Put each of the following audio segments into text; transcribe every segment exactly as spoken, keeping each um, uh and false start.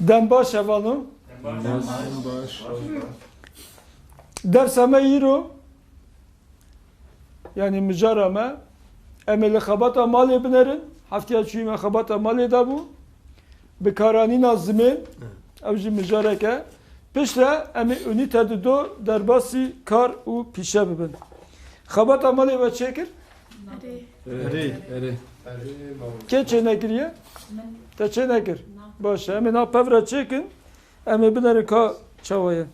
Dem baş hevalno. Baş. Baş. Dersa me îro, yanî mijara me, em ê li xebata malê binerin. Heftiya çûyî me xebata malê de bû. Bikaranîna zimên, ew jî mijarek e. Piştre em ê unîte dido derbasî kar û pîşe bibin. Xebata malê we çêkir? Erê. Erê. Erê. Kê çênekiriye? Te çênekir? Baş e. Em ê nav pev re çêkin. Em ê binerin ka çawa ye.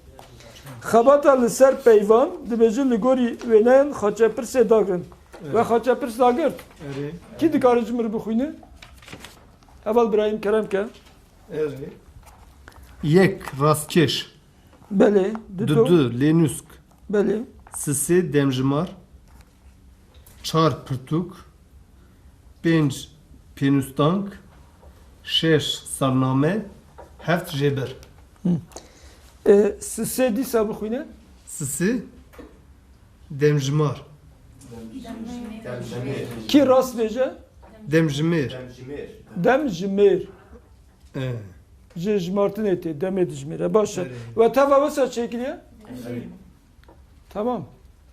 Xebata li ser peyvan dibêjin li gorî wêneyan xaçepirsê dagrin. Evet. We xaçepirs dagirt? Erê. Kî dikare ji min re bixwîne? Heval Birahîm, kerem ke. Erê. Yek, rastkeş. Belê. Dudu. Dudu, lênûsk. Belê. Sisê, demjimar. Çar, pirtûk. Pênc, pênûstang. Şeş, salname. Heft, jêbir. Hı. E, sisê dîsa bixwîne. Sisê, demjimar. Kî rast bêje? Demjimêr. Demjimêr. E. Ji jimartinê tê, demê dijmêre. Baş e. Erê. We teva wisa çêkiriye? Erê. Tamam.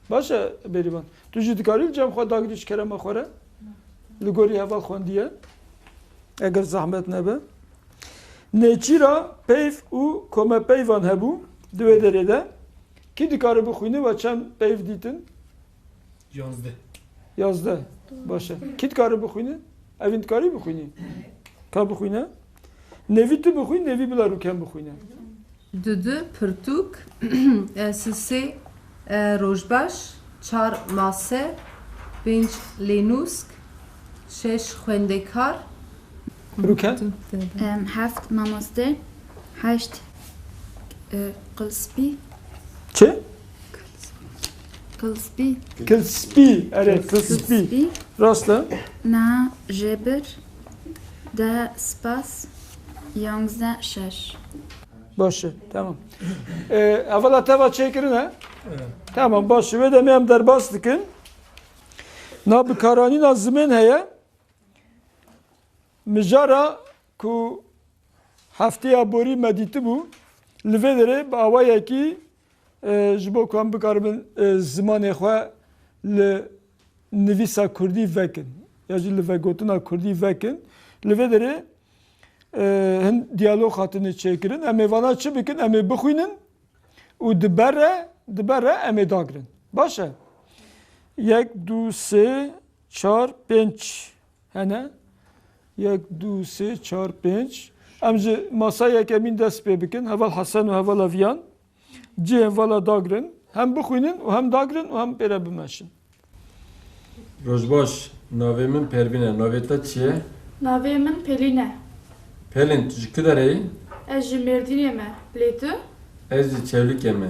Baş e, Bêrîvan. Tu jî dikarî li cem xwe dagirî ji kerema xwe re? Li gorî heval xwendiye. Eger zehmet nebe. Nêçîra peyv û komepeyvan hebû di wê derê de. Kî dikare bixwîne we çend peyv dîtin? Yazdeh. Yazdeh. Baş e. Kî dikare bixwîne? Evîn dikarî bixwînî? Ka bixwîne? Nêvî tu bixwîn, nêvî bila rûken bixwîne. Dudu, pirtûk, e, sisê, e, rojbaş, çar, mase, pênc, lênûsk, şeş, xwendekar. Rûken? Em, heft, mamoste, heşt, e, qilspî. Çi? Qilspî. Kilspî, erê, kilspî. Kilspî. Rast e. Na, jêbir, deh, spas, yanzdeh, şeş. Baş e, tamam. E, hevala teva çêkirine? Evet. Tamam, baş e. Wê demê em derbas dikin. Na bikaranîna zimên heye. Mijara ku hefteya borî me dîtibû, li vê derê bi awayekî, e, ji bo ku em bikaribin, e, zimanê xwe li nivîsa kurdî vekin, ya jî li vegotina kurdî vekin, li vê derê, e, hin diyalog hatine çêkirin. Em ê vana çi bikin? Em ê bixwînin û di ber re, di ber re em ê dagrin. Baş e? Yek, du, sê, çar, pênc hene. Yek, du, sê, çar, pênc. Em ji masa yekemîn dest pê bikin. Heval Hesen û hevala Viyan. Cihên vala dagrin. Hem bixwînin û hem dagrin û hem pê re bimeşin. Roj baş, navê min Pervîn e. Navê te çi ye? Navê min Pelîn e. Pelîn, tu ji ku derê yî? Ez ji Mêrdînê me. Lê tu? Ez ji Çewlîgê me.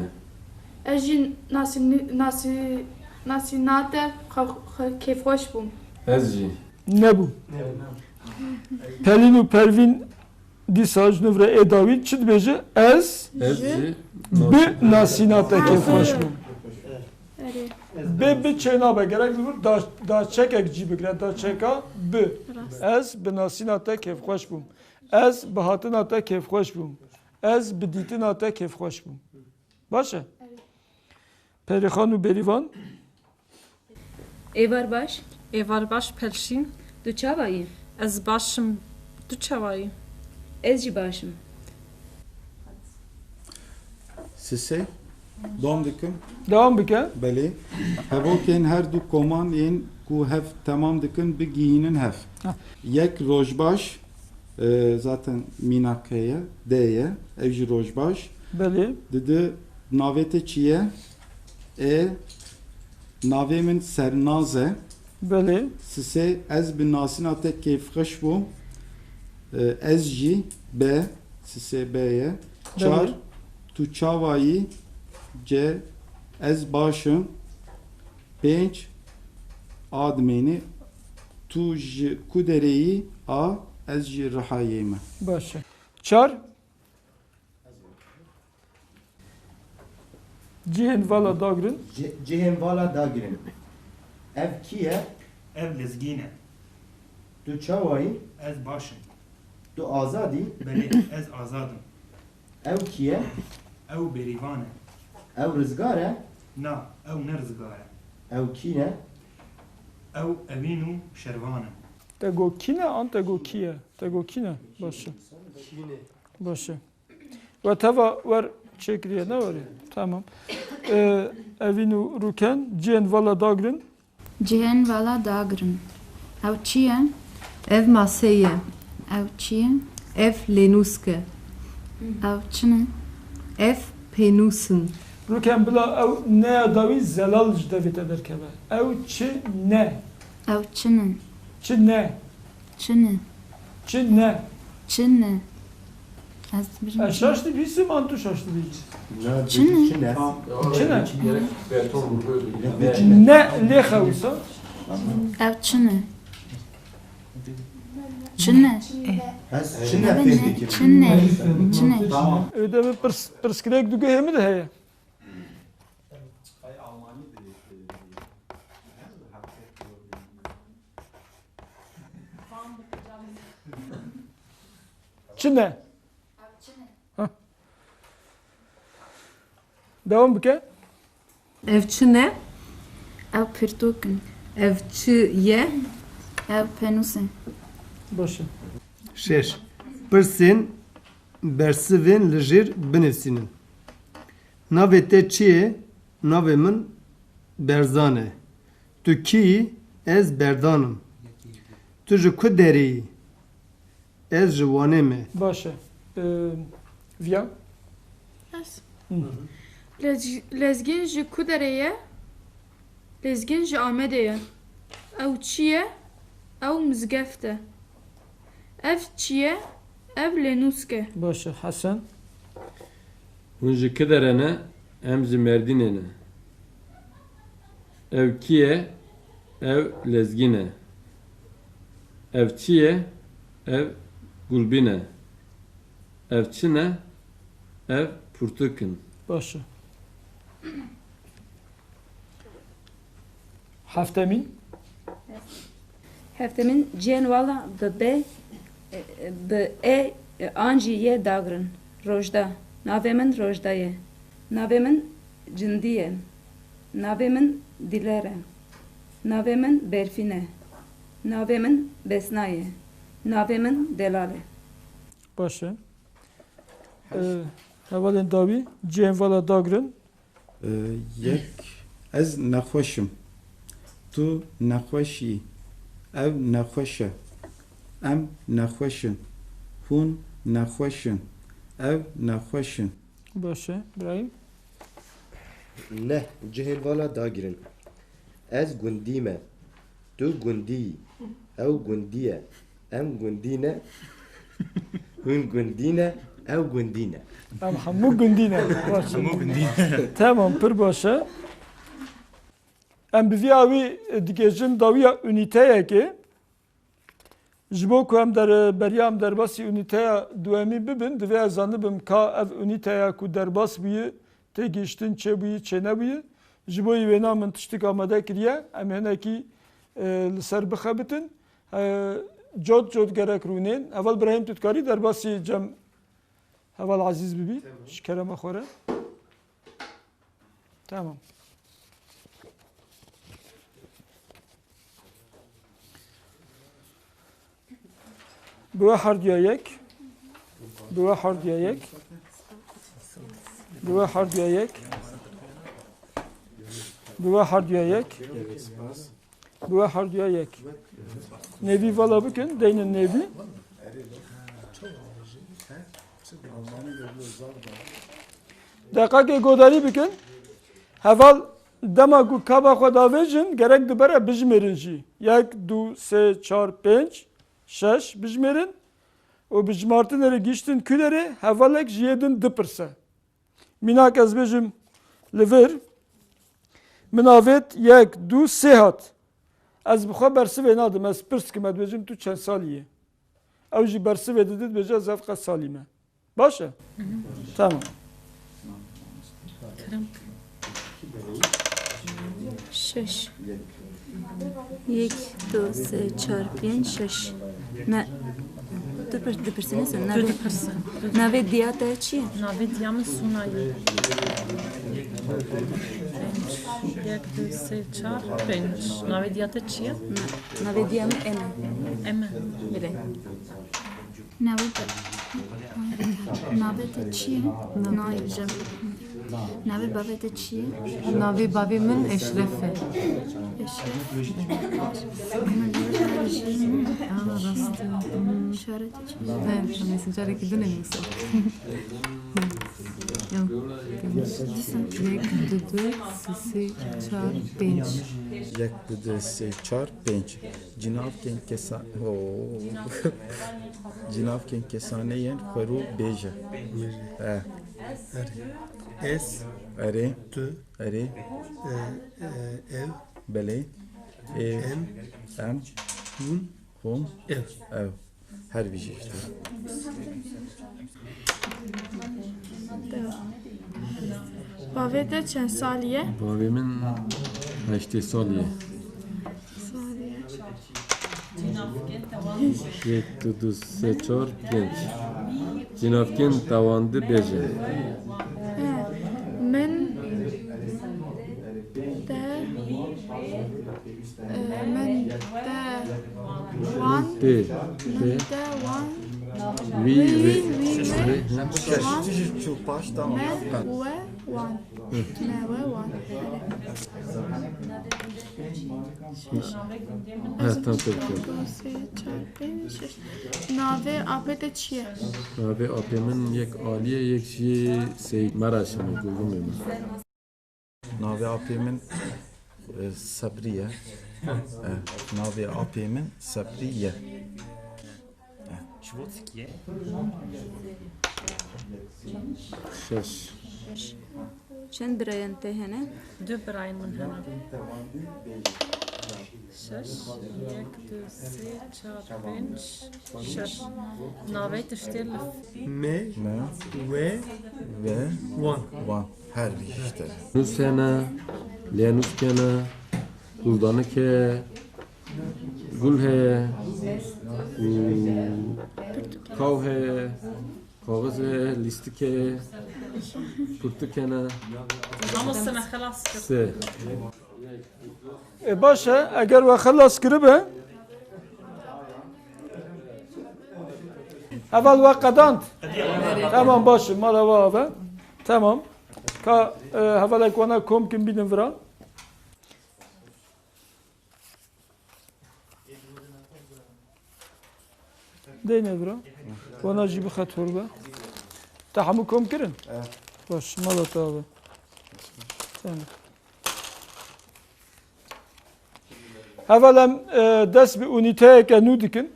Ez jî nasî-, nasî-, nasîna te xwe-, xwe-, kêfxweş bûm. Ez jî. Nebû. Pelîn û Pervîn dîsa ji nû re ê dawî çi dibêje? Ez Ez jî bi nasîna te kêfxweş bûm. Erê. Bê bi çê nabe, gerek li vir da, da çekek cî bigire, da çeka bi. Rast. Ez bi nasîna te kêfxweş bûm. Ez bi hatina te kêfxweş bûm. Ez bi dîtina te kêfxweş bûm. Baş e? Erê. Perîxan û Bêrîvan. Êvar baş. Êvar baş Pelşîn. Tu çawa yî? Ez baş im. Tu çawa yî? Ez jî baş im. Sisê. Dom dikim. Dewam bike. Belê. Hevokên her du koman yên ku hev temam dikin, bigihînin hev. Ha. Yek, rojbaş. E, zaten mînak heye, D ye. Ev jî rojbaş. Belê. Didi, navê te çi ye? E, navê min Sernaz e. Belê. Sisê, ez bi nasîna te kêfxweş bûm. E, ez jî, B, sisê B ye. Belê. Çar, tu çawa yî? C, ez baş im. Pênc, A dimêne, tu ji ku derê yî? A, ez ji Rihayê me. Baş e. Çar. Cihên vala dagrin. Ci-, cihên vala dagrin. Ev kî ye? Ev lezgîn e. Tu çawa yî? Ez baş im. Tu azad î? Belê, ez azad im. Ew kî ye? Ew bêrîvan e. Ew rizgar e? Na, ew ne rizgar e. Ew kî ne? Ew evîn û şervan e. Te got kî ne an te got kî ye? Te got kî ne? Baş e. Baş e. We teva wer çêkiriye, ne werê? Tamam. Ee, Evîn û Rûken, cihên vala dagrin. Cihên vala dagrin. Ew çi ye? Ev mase ye. Ew çi ye? Ev lênûsk e. Ew çi ne? Ev pênûs in. Rûken, bila ew neya dawî zelal ji devê te derkeve. Ew çi ne? Ew çi ne? Çi ne? Çi ne? Çi ne? Çi ne? Ez dibêjim Ez çi ne? şaş dibîsim an tu şaş dibî? Na, Çi ne? Çi ne? Tam Çi ne? Gerek beton vuruyordu. Ne? Ne lê xewisa? Ev çi ne? Çi ne? Ez çi ne Ev fêm ne? dikim? Çi ne? Çi ne? Tamam. Öde bir pırs, pırskirek duge hemi de heye. Çi ne? Hah. Devam bike. Ev çi ne? Ew pirtûk in. Ev çi ye? Ew pênûs e. Baş e. Şeş. Pirsên bersivên li jêr binivîsînin. Navê te çi ye? Navê min Berzan e. Tu kî yî? Ez Berdan im. Tu ji ku derê yî? Ez ji Wanê me. Baş e. Ee, Viya? Ez. Hı. Lez-, Lezgîn ji ku derê ye? Lezgîn ji Amedê ye. Ew çi ye? Ew mizgeft e. Ev çi ye? Ev lênûsk e. Baş e. Hesen? Hûn ji ku derê ne? Em ji Mêrdînê ne. Ew kî ye? Ew Lezgîn e. Ev çi ye? Ev Gulbîn e. Ev çi ne? Ev pirtûk in. Baş e. Heftemîn. Heftemîn cihên vala bi B, bi E an jî Y dagrin. Rojda. Navê min Rojda ye. Navê min Cindî ye. Navê min Dîler e. Navê min Berfîn e. Navê min Besna ye. Navê min Delal e. Baş e. Ee, hevalên dawî, cihên vala dagrin. Ee, yek, ez nexweş im. Tu nexweş î. Ew nexweş e. Em nexweş in. Hûn nexweş in. Ew nexweş in. Baş e, Birahîm. Neh, cihên vala dagirin. Ez gundî me. Tu gundî yî. Ew gundî ye. Em gundî ne. Hûn gundî ne. Ew gundî ne. Em hemû gundî ne. Baş. Hemû gundî ne. Tamam, pir baş e. Em bi vî awî digihîjin dawiya unîteyekê. Ji bo ku em der-, beriya em derbasî unîteya duwemî bibin, divê ez zanibim ka ev unîteya ku derbas bûye, têgihiştin çêbûye, çênebûye. Ji bo wêna min tiştik amade kiriye, em hinekî, e, li ser bixebitin. E, cot cot gerek rûnên. Heval Birahîm, tu dikarî derbasî cem heval Ezîz bibî, Tamam. ji kerema xwe re. Tamam. Bi we herduya yek. Bi we herduya yek. Bi we herduya yek. Bi we herduya yek. Bi we herduya yek. Nêvî vala bikin, deynin nêvî. Deqakê godarî bikin. Heval dema ku kaba xwe davêjin, gerek dibere bijmêrin jî. Yek, du, sê, çar, pênc, şeş bijmêrin. Û bi jimartinê re gihiştin ku derê, hevalek ji yê din dipirse. Mînak ez bêjim li vir, min avêt yek, du, sê hat. Ez bi xwe bersivê nadim, ez pirs dikim, ez dibêjim tu çend salî yî? Ew jî bersivê dide, dibêje ez ev qet salî me. Baş e? Tamam. Kerem. Şeş. Yek, du, sê, çar, pênc, şeş. Ne. Tu pir-, dipirsîne sen, navê, navê diya te çi ye? Navê diya min Suna ye. Pênc. Yek, du, sê, çar, pênc. Navê diya te çi ye? Na-, navê diya min Em e. Em e. Belê. Navê te, navê te çi ye? Nayê jem. Navê bavê te çi ye? Navê bavê min Eşref e. Eşref. Aha, rast e. Hmm. Şarê te çi ye? He, tamam, neyse, carekî din nivîsim. Yok. Dîsan. Yek, du, du, sê, sê, çar, pênc. Yek, du, du, sê, çar, pênc. Cinavkên kesa-, Oo. Cinavkên kesanê yên xwerû bêje. E. Erê. Ez. Erê. Tu. Erê. E, e, ev. Belê. Ê. Em. Em. Hûn. Hûn. Ev. Ev. Her bijî işte. Bavê te çend salî ye? Bavê min heştê salî ye. Salî ye. Yek, du, du, sê, çar, pênc. Cinavkên tawandî bêje. He, min te, e, min te wan, Tê, min tê. Te wan, Wî, wî, wî, wî, wî, wî, wî, wan, me, we, wan. Me, we, wan. He, tam pêk. Sê, çar, pênc, şeş. Navê apê te çi ye? Navê apê min yek Alî ye, yek jî Seyîd Meraşim e, Gulgumê min. Navê apê min, e, Sebrî ye. E, navê apê min Sebrî ye. Ji bo çi ye? Şeş. Çend birayên te hene? Du birayên min hene. Şeş, yek, du, sê, çar, pênc, şeş. Navê tiştê li Me, Me, we, ve, wan. Wan. Her bî işte. Nûs hene, lênûs hene, guldanik e, gul heye, û kaw heye, kaxiz heye, lîstik heye, pirtûk hene. Ama sene xelas kir. Sê. E, baş e, eger we xelas kiribe. Heval we qedand. Tamam, baş e, mala we ave. Tamam. Ka, e, hevalek wana kom kin bînin vira. Deyne bira. Wana jî bixe torbe. Te hemû kom kirin? Evet. Baş, mala te ave. Tamam. Heval em, e, dest bi unîteyeke nû dikin.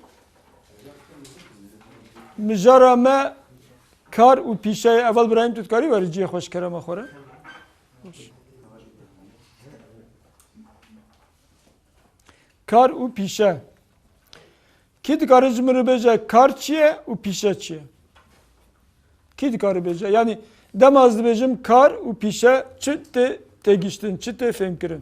Mijara me kar û pîşeyê. Heval Birahîm, tu dikarî werî cihê xwe ji kerema xwe re? Kar û pîşe. Kî dikare ji min re bêje kar çi ye û pîşe çi ye? Kî dikare bêje? Yanî dema ez dibêjim kar û pîşe çi tê têgiştin, çi tê fêmkirin?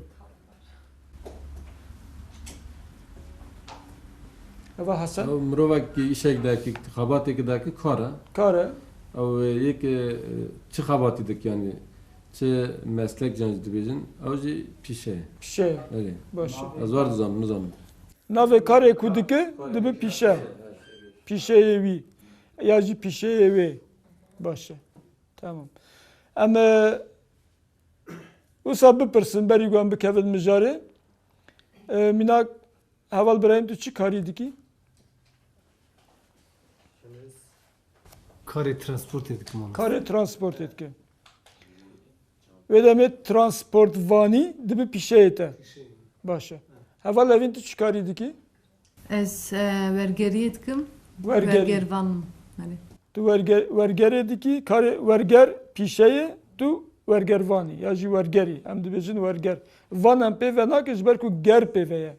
Eva Hesen? Ew mirovek îşek dike, xebatêk dike kar e. Kar e. Ew yek, e, çi xebatî dike yanî? Çi meslek can jî dibêjin, ew jî pîşe ye. Pîşe ye. Erê. Baş e. Ez wer dizanim, nizanim. Navê karê ku dike, dibe pîşe. Pîşeyê wî. Ya jî pîşeyê wê. Baş e. Tamam. Em, e, wisa bipirsin, berî ku em bikevin mijarê. E, mînak, Heval Birahîm, tu çi karî dikî? Karê transportê dikim, mamoste. Karê transportê dike. Wê demê transportvanî dibe pîşeyê te. Baş e. Heval Levîn, tu çi karî dikî? Ez, e, wergeriyê dikim. Wergerî. Wergervan im. Belê. Tu werge-, wergerê dikî, karê werger pîşeyê, tu wergervanî ya jî wergerî. Em dibêjin werger. Van em pê ve nakin ji ber ku ger pê ve ye.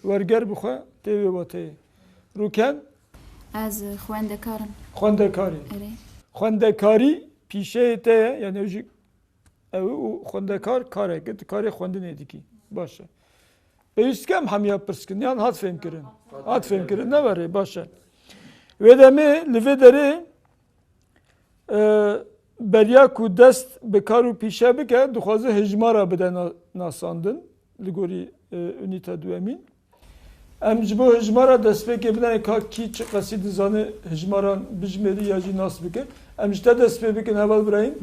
Werger bi xwe tê wê wateyê. Rûken? Ez xwendekar im. Xwendekarî. Erê. Xwendekarî pîşeyê te ye, yanî ew jî ew û xwendekar kareke, tu karê xwendinê dikî. Baş e. Pêwîst dikim hemiya pirs kin, yan hat fêmkirin? Hat fêmkirin, ne werê, baş e. Wê demê li vê derê, e, beriya ku dest bi kar û pîşe bike, dixwaze hijmara bide na-, nasandin li gorî, e, unîta duemîn. Em ji bo hijmara destpêkê bidin, ka kî çi qasî dizane hijmaran bijmêrî ya jî nas bike. Em ji te dest pê bikin, Heval Birahîm.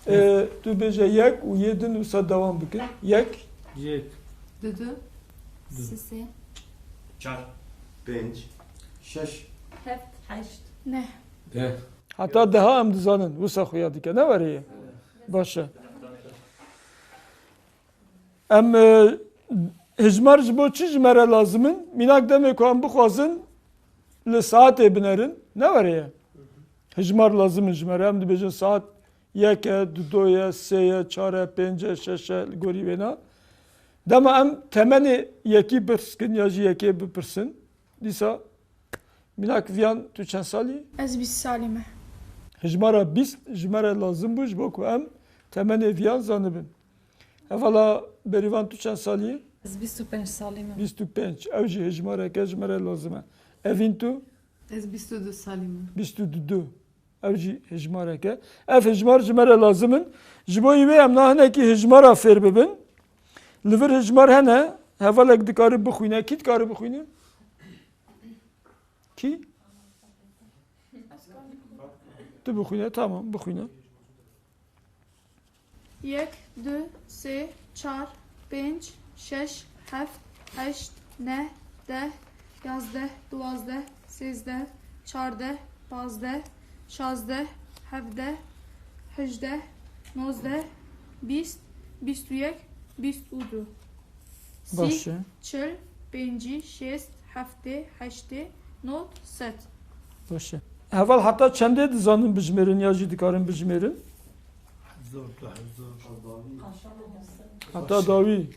E, tu bêje yek û yê din wisa dewam bikin. Yek. Yek. Dudu. Du. Sisê. Çar. Pênc. Şeş. Heft. Heşt. Neh. Deh. Heta deha em dizanin, wisa xuya dike. Ne were ye? Baş e. Em, e, hijmar ji bo çi ji me re lazim in? Mînak demê ku em bixwazin li saetê binerin, ne were ye? Hijmar lazim in ji me re. Em dibêjin saet yek e, dudo ye, sê ye, çar e, pênc e, şeş e, li gorî wêna. Dema em temenê yekî pirs kin ya jî yekê bipirsin, dîsa mînak viyan tu çend salî? Ez bîst salî me. Hijmara bîst ji me re lazim bû ji bo ku em temenê viyan zanibin. Hevala Berivan, tu çend salî? Ez bîst û pênc salî me. Bîst û pênc. Ew jî hijmareke ji me re lazim e. Evîn, tu? Ez bîst û du salî me. Bîst û du. Ew jî hijmareke. Ev hijmar ji me re lazim in. Ji bo wê em na hinekî hijmara fêr bibin. Li vir hijmar hene. Hevalek dikare bixwîne. Kî dikare bixwîne? Kî? Tu bixwîne, tamam, bixwîne. Yek, du, sê, çar, pênc, şeş, heft, heşt, neh, deh, yazdeh, duwazdeh, sêzdeh, çardeh, pazdeh, şazdeh, hevdeh, hejdeh, nozdeh, bîst, bîst û yek, bîst û du. Baş e. Sî, çil, pêncî, şêst, heftê, heştê, nod, sed. Baş e. Heval heta çendê dizanin bijmêrin ya jî dikarin bijmêrin? Hezar, du hezar. Heta dawî.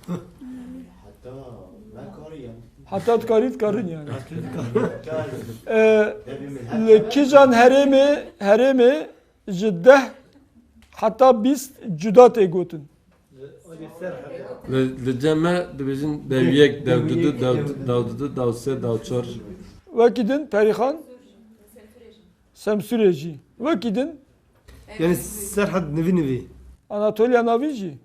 Heta dikarî dikarin yani. Ee, li kîjan herêmê, herêmê ji deh heta bîst cuda tê gotin? Li, li cem me dibêjin dew yek, dew du, dew, dew du, dew sê, dew çar. Wekî din, Perîxan? Semsûrê jî. Wekî din? Yani Serhed nivî nivî. Anatoliya Navîn jî?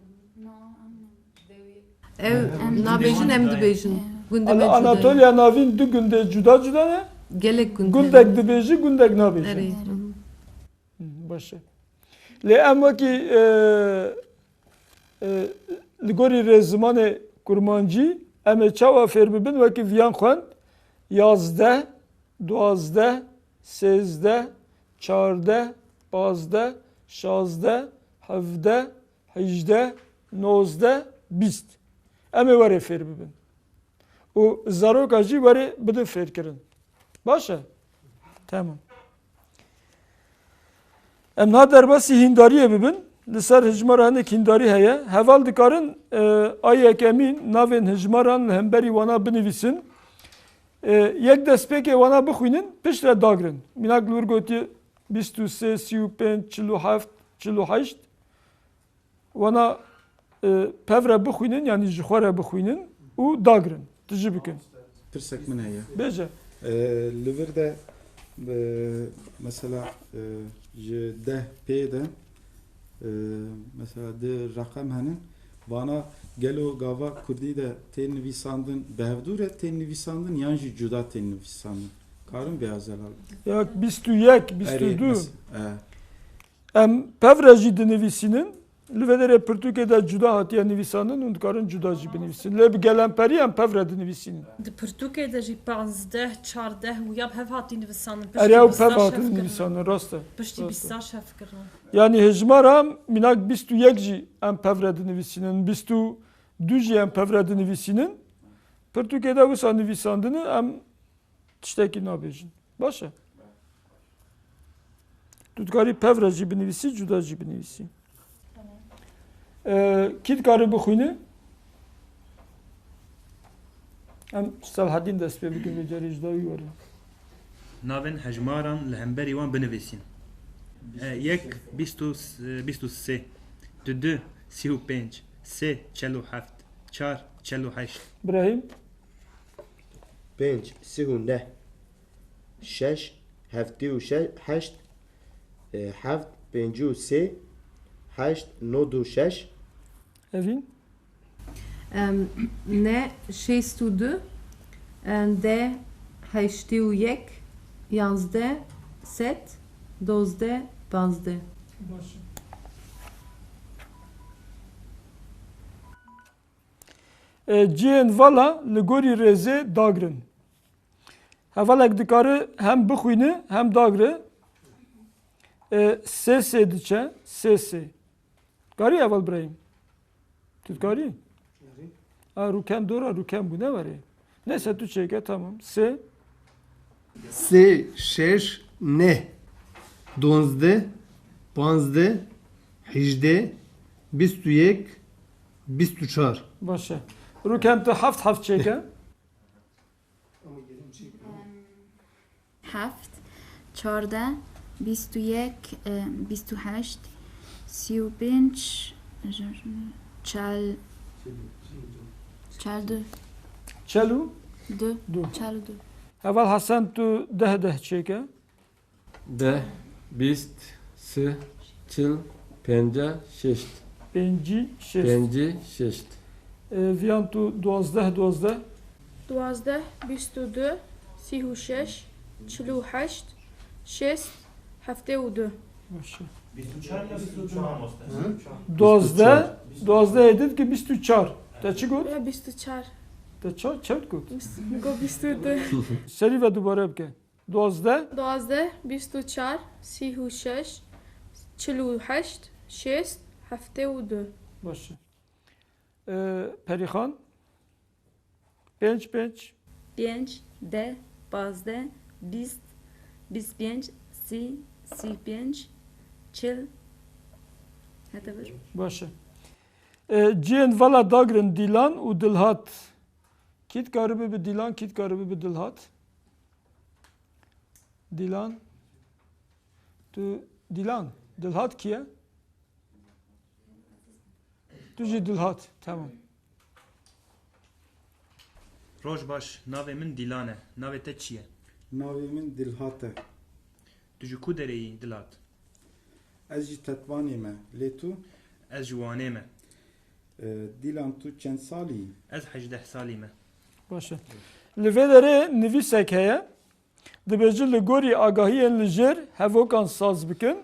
Ew nabêjin, em dibêjin. Gundê me Ana-, cuda ye. Anatoliya Navîn du gundê cuda cuda ne? Gelek gund hene. Gundek dibêjî, gundek nabêjî. Erê. Hı, baş e. Lê em wekî, e, e, li gorî rêzimanê kurmancî em ê çawa fêr bibin, wekî viyan xwend, yazdeh, duwazdeh, sêzdeh, çardeh, pazdeh, şazdeh, hevdeh, hejdeh, nozdeh, bîst. Em ê werê fêr bibin. Û zaroka jî werê bidin fêrkirin. Baş e? Tamam. Em niha derbasî hîndariyê bibin. Li ser hijmara hinek hîndarî heye. Heval dikarin, e, a yekemîn navên hijmaran li hemberî wana binivîsin. E, yek destpêkê wana bixwînin, piştre dagrin. Mînak li wir gotiye bîst û sê, sî û pênc, çil û heft, çil û heşt. Wana, e, pev re bixwînin, yanî ji xwe re bixwînin û dagrin, tijî bikin. Pirsek min heye. Bêje. E, li vir de, e, mesela, e, ji deh pê de, e, mesela di reqem henin, vana gelo gava kurdî de tên nivîsandin, bi hevdû re tên nivîsandin yan jî cuda tên nivîsandin? Karin bêazelal. Ya bîst û yek, bîst û du. Erê, mes-, e. Em pev re jî dinivîsînin. Li vê derê pirtûkê de cuda hatiye nivîsandin û dikarin cuda jî binivîsin. Lê bi gelemperî em pev re dinivîsînin. Di pirtûkê de jî panzdeh, çardeh û ya bi hev hatî nivîsandin. Erê, ew pev hatin nivîsandin, rast e. Piştî bîst sal şef kirin. Yanî hijmara mînak bîst û yek jî em pev re dinivîsînin, bîst û du jî em pev re dinivîsînin. Pirtûkê de wisa nivîsandine em tiştekî nabêjin. Baş e. Tu dikarî pev re jî binivîsî, cuda jî binivîsî. Ee, kî dikare bixwîne? Em Selahedîn dest pê bikin, vê carê ji dawî were. Navên hejmaran li hemberî wan binivîsîn. E, yek, bîst û, bîst û sê. Dudu, sî û pênc. Sê, çel û heft. Çar, çel û heşt. Birahîm? Pênc, sî û neh. şeş, heftê û şeş, heşt, e, heft, pêncî û sê, heşt, nod û şeş. Evîn? Em, ne, şêst û du, em, de, heştê û yek, yanzdeh, sed, dozdeh, panzdeh. Baş e. E, cihên vala li gorî rêzê dagrin. Hevalek dikare hem bixwîne hem dagre. E, sê sê diçe, sê sê. Karî heval Birahîm? Tu dikarî? A, rûken dora, rûken bû, ne were. Neyse, tu çêke, tamam. Sê. Sê, şeş, neh, donzdeh, panzdeh, hejdeh, bîst û yek, bîst û çar. Baş e. Rûken tu heft heft çêke. Heft, çardeh, bîst û yek, e, bîst û heşt, sî û pênc, çel, çel du. Çel û? Du. Du. Çel û du. Heval Hesen, tu deh deh çêke. Deh, bîst, sî, çil, pêncî, şêşt. Pêncî, şêşt. Pêncî, şêşt. E, Viyan, tu duwazdeh, duwazdeh. Duwazdeh, bîst û du, sî û şeş, çil û heşt, şêst, heftê û du. Baş e. Bîst û çar ya bîst û du mamoste? Duwazdeh, duwazdeh êdî dike bîst û çar. Te çi got? Ya bîst û çar. Te ça-, çewt got? Bîst, got bîst û du. Serî ve dubare bike. Duwazdeh. Duwazdeh, bîst û çar, sî û şeş, çil û heşt, şêst, heftê û du. Baş e. Ee, Perîxan? Pênc, pênc. Pênc, deh, pazdeh, bîst, bîst pênc, sî, sî pênc, çil. Hete bir. Baş e. Ee, cihên vala dagrin Dîlan û Dilhat. Kî dikaribe bi Dîlan, kî dikaribe bi Dilhat? Dîlan. Tu Dîlan. Dilhat kî ye? Tu jî Dilhat. Tamam. Roj baş, navê min Dîlan e. Navê te çi ye? Navê min Dilhat e. Tu ji ku derê yî, Dilhat? Ez ji Tetwanê me. Lê tu? Ez ji Wanê me. E, Dîlan, tu çend salî yî? Ez hejdeh salî me. Baş e. Li vê derê nivîsek heye. Dibêje li gorî agahiyên li jêr hevokan saz bikin.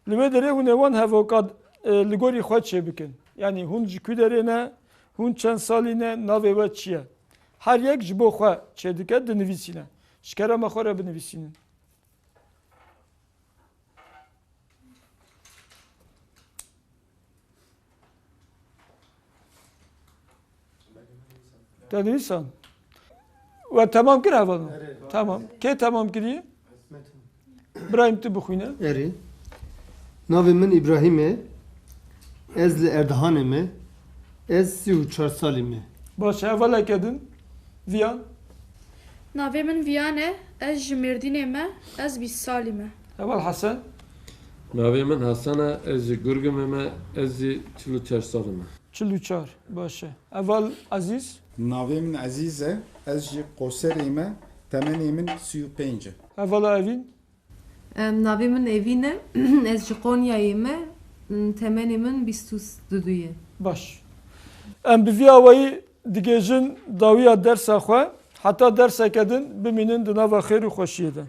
Li wê derê hûn ê wan hevoka, e, li gorî xwe çêbikin. Yanî hûn ji ku derê ne, hûn çend salî ne, navê we çi ye? Her yek ji bo xwe çêdike, dinivîsîne. Ji kerema xwe re binivîsînin. Te nivîsan? We temam kir hevalno? Erê. Tamam. Kê temam kiriye? Birahîm, tu bixwîne. Erê. Navê min Îbrahîm e. Ez li Erdihanê me. Ez sî û çar salî me. Baş e, hevaleke din. Viyan. Navê min Viyan e. Ez ji Mêrdînê me. Ez bîst salî me. Heval Hesen. Navê min Hesen e. Ez ji Gurgumê me. Ez jî çil û çar salî me. Çil û çar. Baş e. Heval Ezîz. Navê min Ezîz e. Ez ji Qoserê me. Temenê min sî û pênc e. Hevala Evîn. Em, navê min Evîn e. Ez ji Qonyayê me. Temenê min bîst û du ye. Baş. Em bi vî awayî digihîjin dawiya dersa xwe. Heta derseke din bimînin di nava xêr û xweşiyê de.